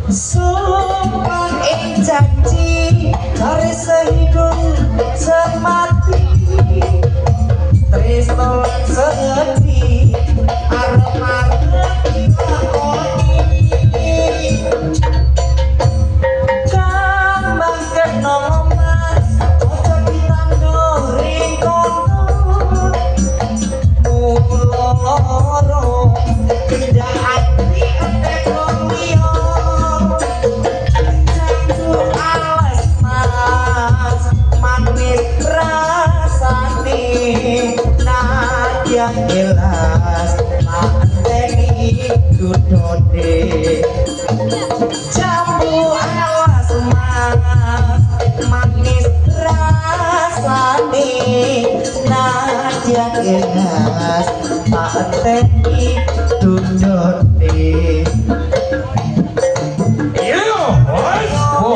Sumpah ing janji jare sehidup semati, tresno lan sedih arep-arep dilakoni. Kambang kena mas aja ditandur ing kono, mula loro tindak ati entek wong liya. Jambu ales mas manis rasane, nadyan jelas tak enteni dudone. Jambu alas mas manis rasane, nadyan jelas tak enteni.